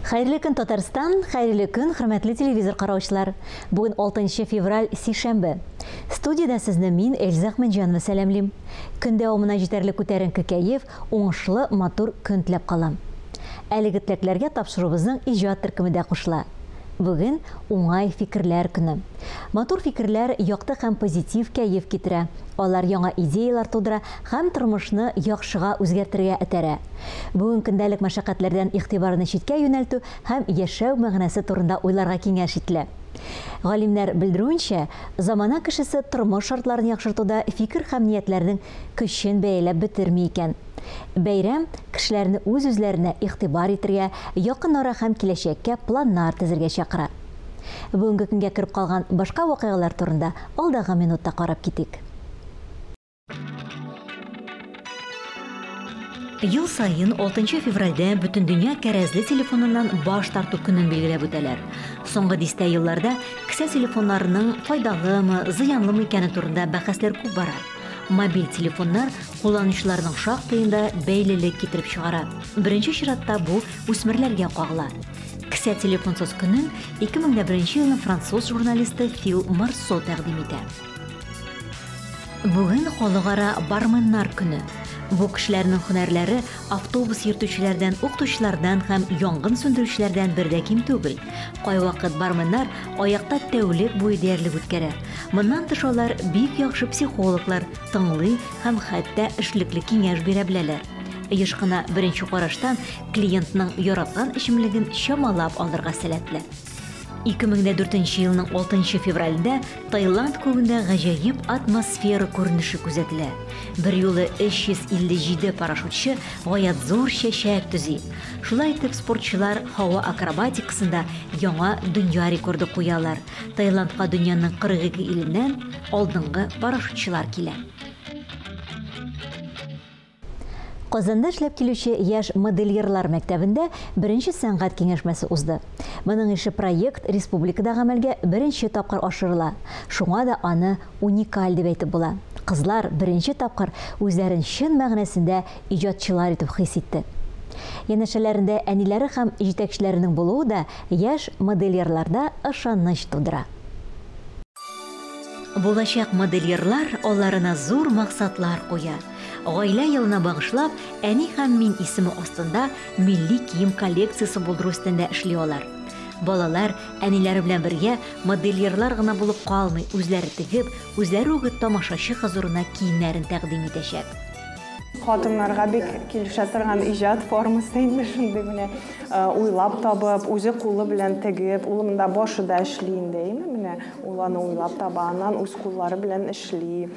Хәерле көн, Татарстан, хәерле көн, хөрмәтле телевизор караучылар. Бүген 6 февраль, сишәмбе. Студиядә сезне мин, Эльза Әхмәтҗанова сәламлим. Көн дәвамына җитәрлек күтәренке кәеф, уңышлы, матур көн теләп калам. Әлеге теләкләргә тапшыруыбызның иҗат төркеме дә кушыла. Бүген уңай фикерләр көне. Матур фикерләр якты һәм позитив кәеф китерә. Алар яңа идеялар тудыра һәм тормышны яхшыга үзгәртергә этәрә. Бүген көндәлек мәшәкатьләрдән игътибарны читкә юнәлтү һәм яшәү мәгънәсе турында уйларга киңәш ителә. Галимнәр белдерүенчә, замана кешесе тормыш шартларын яхшыртуда фикер һәм ниятләрнең көчен бәяләп бетерми икән. Бәйрәм кешеләрне үз-үзләренә игътибар итергә, якын ара һәм киләчәккә планнар төзергә чакыра. Бүгенге көнгә кереп калган башка вакыйгалар турында алдагы минутта карап китик. Ел саен 6 февральдә Бөтендөнья кәрәзле телефоныннан баш тарту көнен билгеләп үтәләр. Соңгы дистә елларда кесә телефоннарының файдалымы, зыянлымы икәне турында бәхәсләр күп бара. Мобиль телефоннар кулланучыларның шактыенда бәйлелек китереп чыгара. Беренче чиратта бу үсмерләргә кагыла. Кесә телефонсыз көнен 2001 елны француз журналисты Фил Марсо тәкъдим итә. Бүген халыкара барменнар көне. Бу кешеләрнең һөнәрләре автобус йөртүчеләрдән, укытучылардан һәм янгын сүндерүчеләрдән бер дә ким түгел. Кайвакыт барменнар аякта тәүлек буе диярлек үткәрә. Моннан тыш алар бик яхшы психологлар, тыңлый һәм хәтта эшлекле киңәш бирә беләләр. Еш кына беренче караштан клиентның яраткан эчемлеген чамалап алырга сәләтле. 2004 елның 6 февралендә Таиланд күгендә гаҗәеп атмосфера күренеше күзәтелә. Берьюлы 357 парашютчы гаять зур чәчәк төзи. Шулай итеп спортчылар һава акробатикасында яңа дөнья рекорды куялар. Таиландка дөньяның 42 иленнән алдынгы парашютчылар килә. Казанда эшләп килүче яшь модельерлар мәктәбендә беренче сәнгать киңәшмәсе узды. Моның ише проект республикада гамәлгә беренче тапкыр ашырыла. Шуңа да аны уникаль дип әйтеп була. Кызлар беренче тапкыр үзләрен чын мәгънәсендә иҗатчылар итеп хис итте. Янәшәләрендә әниләре һәм җитәкчеләренең булуы да яшь модельерларда ышаныч тудыра. Булачак модельерлар алларына зур максатлар куя. Гаилә елына багышлап, Әни һәм мин исеме астында милли кием коллекциясе булдыру өстендә эшли алар. Балалар әниләре белән бергә модельерлар гына булып калмый, үзләре тегеп, үзләре үк тамашачы хозурына киемнәрен тәкъдим итәчәк. Хатыннарга бик килешә торган иҗат формасы инде шундый менә уйлап табып, үзе кулы белән тегеп, ул монда башы да эшли инде, әйеме? Менә ул аны уйлап таба, аннан үз куллары белән эшли.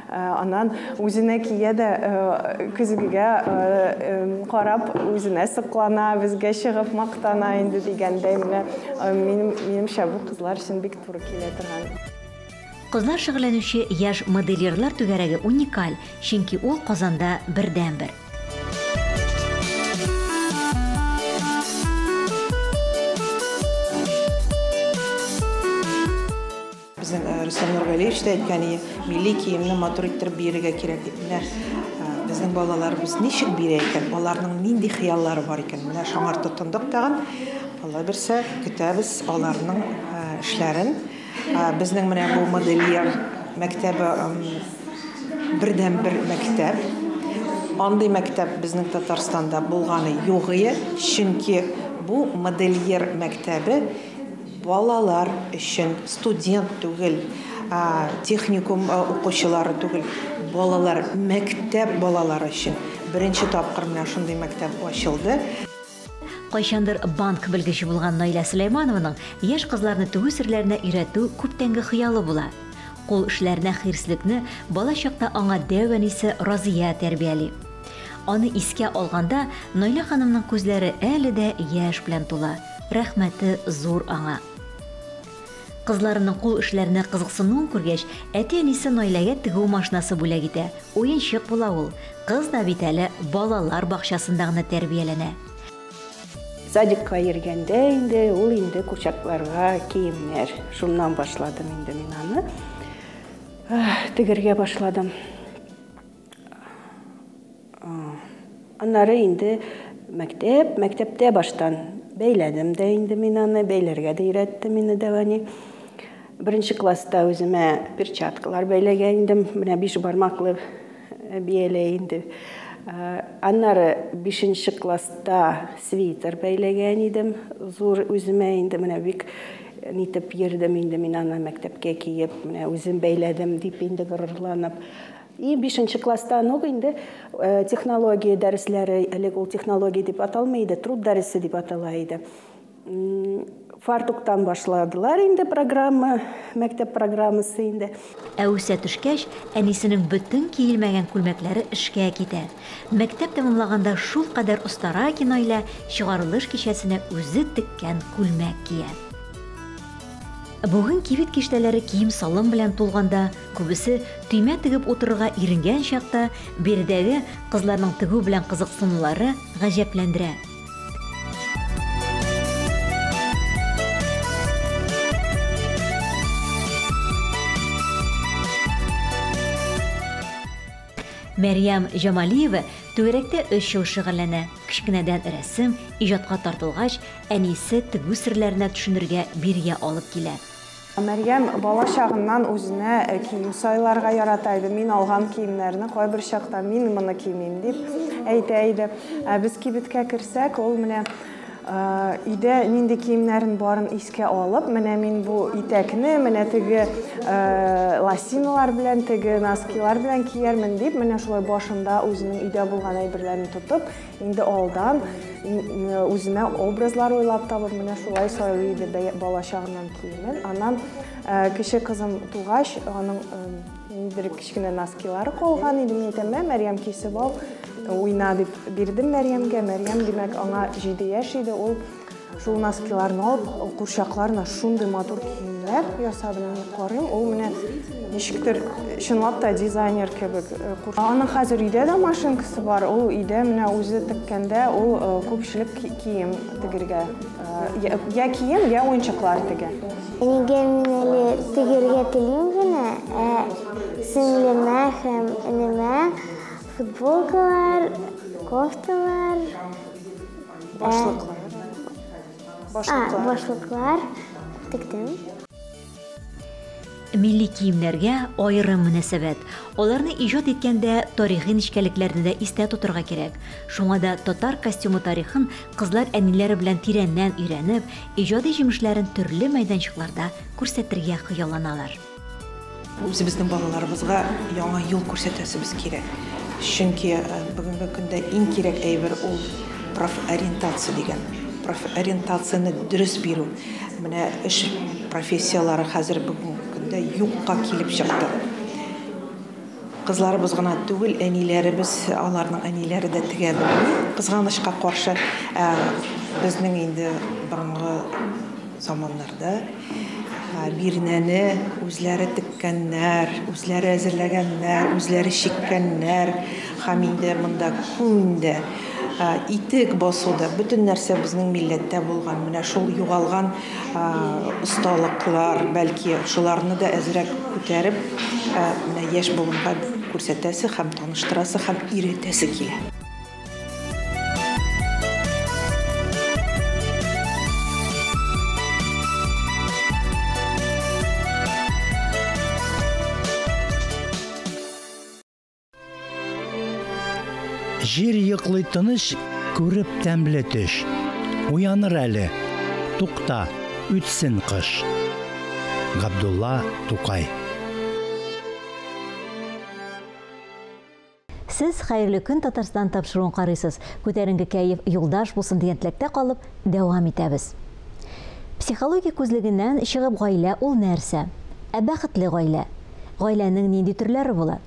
Аннан үзенә кия дә көзгегә карап үзенә соклана, безгә чыгып мактана инде дигәндәй, менә минемчә бу кызлар өчен бик туры килә торган. Кызлар шөгыльләнүче яшь модельерлар түгәрәге уникаль, чөнки ул Казанда бердәнбер. Безнең Рөстәм Нургалиевич та әйткән иде, милли киемне матур иттереп бирергә кирәк дип. Менә безнең балаларыбыз ничек бирә икән, аларның нинди хыяллары бар икән. Менә шуңар тотындык тагын. Алла бирсә, көтәбез аларның эшләрен. Безнең менә бу модельер мәктәбе бердәнбер мәктәп. Андый мәктәп безнең Татарстанда булганы юк ие, чөнки бу модельер мәктәбе балалар өчен, студент түгел, техникум укучылары түгел, балалар, мәктәп балалары өчен. Беренче тапкыр менә шундый мәктәп ачылды. Кайчандыр банк белгече булган Наилә Сөләйманованың яшь кызларны тегү серләренә өйрәтү күптәнге хыялы була. Кул эшләренә хирслекне бала чакта аңа дәү әнисе Разия тәрбияли. Аны искә алганда Наилә ханымның күзләре әле дә яшь белән тула. Рәхмәте зур аңа. Кызларының кул эшләренә кызыксынуын күргәч, әти-әнисе Наиләгә тегү машинасы бүләк итә. Уенчык була ул. Кыз да бит әле балалар бакчасында гына тәрбияләнә. Садикка йөргәндә инде ул инде курчакларга киемнәр. Шуннан башладым инде мин аны. Тегергә башладым. Аннары инде мәктәп, мәктәптә баштан Бәйләдем дә инде мин аны, бәйләргә дә өйрәтте мине дәү әни. Беренче класста үземә перчаткалар бәйләгән идем, менә 5 бармаклы бияләй инде. Аннары 5 класста свитер бәйләгән идем, зур үземә инде, менә бик нитеп йөрдем инде мин аны мәктәпкә киеп, менә үзем бәйләдем дип инде горурланып. И 5 класстан ук инде технология дәресләре, элек ул технология дип аталмый иде, труд дәресе дип атала иде. Фартуктан башладылар инде программа, мәктәп программасы инде. Ә үсә төшкәч, әнисенең бөтен киелмәгән күлмәкләре эшкә китә. Мәктәп тәмамлаганда шул кадәр остара ки Наилә чыгарылыш кичәсенә үзе теккән күлмәк кия. Бүген кибет киштәләре кием-салым белән тулганда, күбесе төймә тегеп утырырга иренгән чакта, биредәге кызларның тегү белән кызыксынулары гаҗәпләндерә. Мәрьям Җамалиева түгәрәктә 3 ел шөгыльләнә. Кечкенәдән рәсем, иҗатка тартылгач, әнисе тегү серләренә төшенергә биргә алып килә. Мәрьям бала чагыннан үзенә кием сайларга ярата иде. Мин алган киемнәрне кайбер чакта мин моны кимим дип әйтә иде. Ә без кибеткә керсәк, ул менә өйдә нинди киемнәрен барын искә алып, менә мин бу итәкне, менә теге лосиналар белән, теге носкилар белән киярмен дип, менә шулай башында үзенең өйдә булган әйберләрен тотып, инде алдан үзенә образлар уйлап табып, менә шулай сайлый иде бала чагыннан киемен. Аннан кече кызым тугач, аның ниндидер кечкенә носкилары калган иде. Мин әйтәм, мә, Мәрьям, кисеп ал, уйна дип бирдем Мәрьямгә. Мәрьям, димәк, аңа 7 яшь иде. Ул шул носкиларны алып, курчакларына шундый матур киемнәр ясады. Мин карыйм, ул менә ничектер чынлап та дизайнер кебек. Аның хәзер өйдә дә машинкасы бар. Ул өйдә менә үзе теккәндә, ул күпчелек кием тегергә, я кием, я уенчыклар тегә. Әнигә мин әле тегергә телим генә, ә сеңлемә һәм энемә футболкалар, кофталар, башлыклар. Башлыклар тектем. Милли киемнәргә аерым мөнәсәбәт. Аларны иҗат иткәндә тарихи нечкәлекләрне дә истә тотырга кирәк. Шуңа да татар костюмы тарихын кызлар әниләре белән тирәннән өйрәнеп, иҗади җимешләрен төрле мәйданчыкларда күрсәтергә хыялланалар. Үзебезнең балаларыбызга яңа юл күрсәтәсебез кирәк. Чөнки бүгенге көндә иң кирәк әйбер ул профориентация дигән. Профориентацияне дөрес бирү. Менә эш профессиялары хәзер бүгенге көндә юкка килеп чыкты. Кызларыбыз гына түгел, әниләребез, аларның әниләре дә тегә белми. Кызганычка каршы, безнең инде борынгы заманнарда бирнәне үзләре теккәннәр, үзләре әзерләгәннәр, үзләре чиккәннәр. Һәм инде монда күн дә, итек басу да, бөтен нәрсә безнең милләттә булган. Менә шул югалган осталыклар, бәлки шуларны да әзрәк күтәреп, менә яшь буынга күрсәтәсе һәм таныштырасы һәм өйрәтәсе килә. Җир йоклый тыныч, күреп тәмле төш. Уяныр әле, тукта, үтсен кыш. Габдулла Тукай. Сез Хәерле көн Татарстан тапшыруын карыйсыз. Күтәренке кәеф юлдаш булсын дигән теләктә калып, дәвам итәбез. Психология күзлегеннән чыгып гаилә ул нәрсә? Ә бәхетле гаилә? Гаиләнең нинди төрләре була?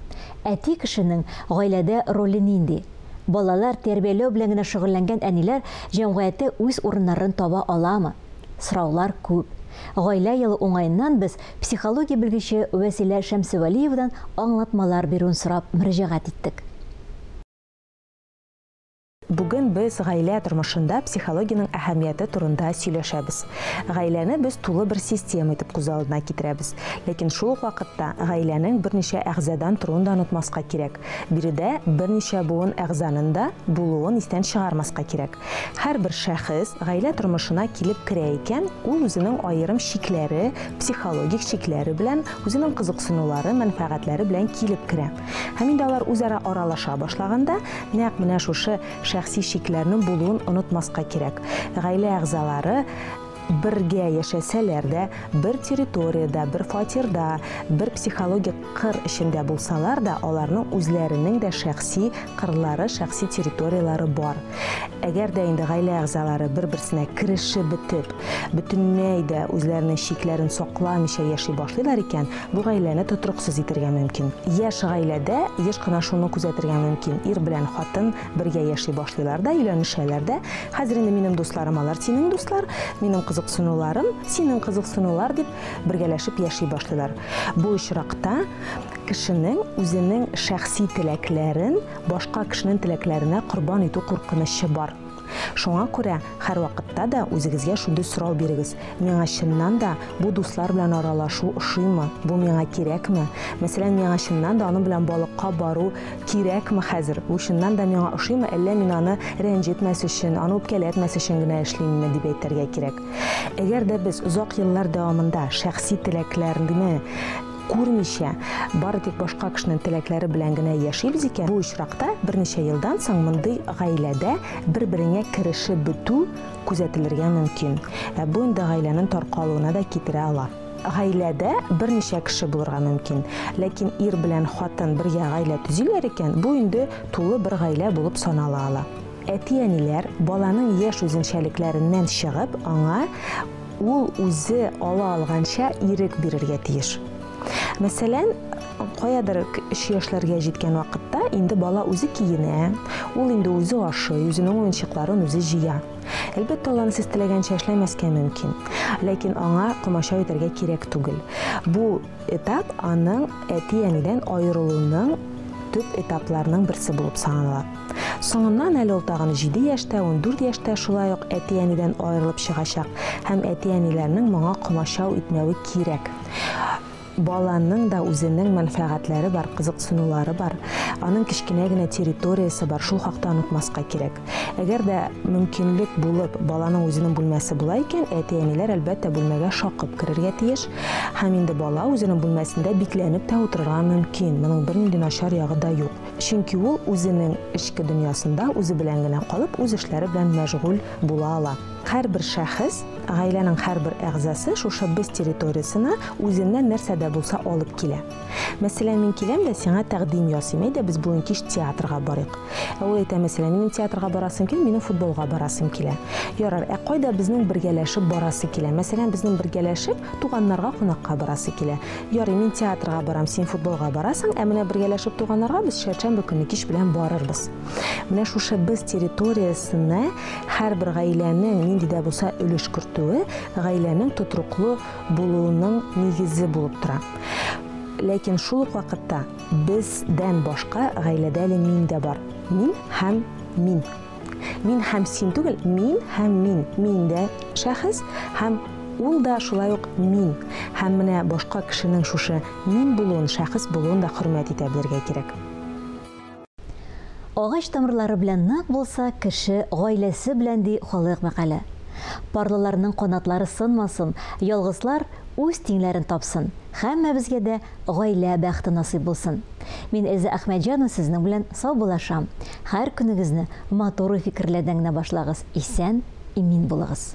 Әти кешенең гаиләдә роле нинди? Балалар тәрбияләү белән генә шөгыльләнгән әниләр җәмгыятьтә үз урыннарын таба аламы? Сораулар күп. Гаилә елы уңаеннан без психология белгече Вәсилә Шәмсевәлиевадан аңлатмалар бирүен сорап мөрәҗәгать иттек. Бүген без гаилә тормышында психологиянең әһәмияте турында сөйләшәбез. Гаиләне без тулы бер система итеп күз алдына китерәбез. Ләкин шул ук вакытта гаиләнең берничә әгъзадан торуын да онытмаска кирәк. Биредә берничә буын әгъзанын да булуын истән чыгармаска кирәк. Һәрбер шәхес гаилә тормышына килеп керә икән, ул үзенең аерым чикләре, психологик чикләре белән, үзенең кызыксынулары, мәнфәгатьләре белән килеп керә. Һәм инде алар үзара аралаша башлаганда, нәкъ менә шушы шәхси чикләрнең булуын онытмаска кирәк. Гаилә әгъзалары бергә яшәсәләр дә, бер территориядә, бер фатирда, бер психологик кыр эчендә булсалар да, аларның үзләренең дә шәхси кырлары, шәхси территорияләре бар. Әгәр дә инде гаилә әгъзалары бер-берсенә керешеп бетеп, бөтенләй дә үзләренең чикләрен сакламыйча яши башлыйлар икән, бу гаиләне тотрыксыз итәргә мөмкин. Яшь гаиләдә еш кына шуны күзәтергә мөмкин: ир белән хатын бергә яши башлыйлар да, өйләнешәләр дә. Хәзер инде минем дусларым алар синең дуслар, минем кызыксынуларым синең кызыксынулар дип бергәләшеп яши башлыйлар. Бу очракта кешенең үзенең шәхси теләкләрен башка кешенең теләкләренә корбан итү куркынычы бар. Шуңа күрә һәрвакытта да үзегезгә шундый сорау бирегез: миңа чыннан да бу дуслар белән аралашу ошыймы? Бу миңа кирәкме? Мәсәлән, миңа чыннан да аның белән балыкка бару кирәкме хәзер? Бу чыннан да миңа ошыймы, әллә мин аны рәнҗетмәс өчен, аны үпкәләтмәс өчен генә эшлимме дип әйтергә кирәк. Әгәр дә без озак еллар дәвамында шәхси теләкләрне күрмичә, бары тик башка кешенең теләкләре белән генә яшибез икән, бу очракта берничә елдан соң мондый гаиләдә бер-береңә керешеп бетү күзәтелергә мөмкин. Ә бу инде гаиләнең таркалуына да китерә ала. Гаиләдә берничә кеше булырга мөмкин, ләкин ир белән хатын бергә гаилә төзиләр икән, бу инде тулы бер гаилә булып санала ала. Әти-әниләр баланың яшь үзенчәлекләреннән чыгып, аңа ул үзе ала алганча ирек бирергә тиеш. Мәсәлән, каядыр 3 яшьләргә җиткән вакытта инде бала үзе киенә, ул инде үзе ашый, үзенең уенчыкларын үзе җыя. Әлбәттә, ул аны сез теләгәнчә эшләмәскә мөмкин, ләкин аңа комачау итәргә кирәк түгел. Бу этап аның әти-әнидән аерылуның төп этапларының берсе булып санала. Соңыннан әле ул тагын 7 яшьтә, 14 яшьтә шулай ук әти-әнидән аерылып чыгачак һәм әти-әниләрнең моңа комачау итмәве кирәк. Баланың да үзенең мәнфәгатьләре бар, кызыксынулары бар. Аның кечкенә генә территориясе бар, шул хакта онытмаска кирәк. Әгәр дә мөмкинлек булып, баланың үзенең бүлмәсе була икән, әти-әниләр әлбәттә бүлмәгә шакып керергә тиеш. Һәм инде бала үзенең бүлмәсендә бикләнеп тә утырырга мөмкин. Моның бернинди начар ягы да юк. Чөнки ул үзенең эчке дөньясында үзе белән генә калып, үз эшләре белән мәшгуль була ала. Һәрбер шәхес, гаиләнең һәрбер әгъзасы шушы без территориясенә үзеннән нәрсә дә булса алып килә. Мәсәлән, мин киләм дә сиңа тәкъдим ясыйм: әйдә, без бүген кич театрга барыйк. Ә ул әйтә, мәсәлән, минем театрга барасым килми, минем футболга барасым килә. Ярар, ә кайда безнең бергәләшеп барасы килә? Мәсәлән, безнең бергәләшеп туганнарга кунакка барасы килә. Ярый, мин театрга барам, син футболга барасың, ә менә бергәләшеп туганнарга без чәршәмбе көнне кич белән барырбыз. Менә шушы без территориясенә һәрбер гаиләнең нинди дә булса өлеш кертүе гаиләнең тотрыклы булуының нигезе булып тора. Ләкин шул ук вакытта бездән башка гаиләдә әле мин дә бар. Мин һәм мин. Мин һәм син түгел, мин һәм мин. Мин дә шәхес һәм ул да шулай ук мин. Һәм менә башка кешенең шушы мин булуын, шәхес булуын да хөрмәт итә белергә кирәк. Агач тамырлары белән нык булса, кеше гаиләсе белән, ди халык мәкале. Парлыларның канатлары сынмасын, ялгызлар үз тиңләрен тапсын. Һәммәбезгә дә гаилә бәхете насыйп булсын. Мин Эльза Әхмәтҗанова сезнең белән саубуллашам. Һәр көнегезне матур фикерләрдән генә башлагыз. Исән, имин булыгыз.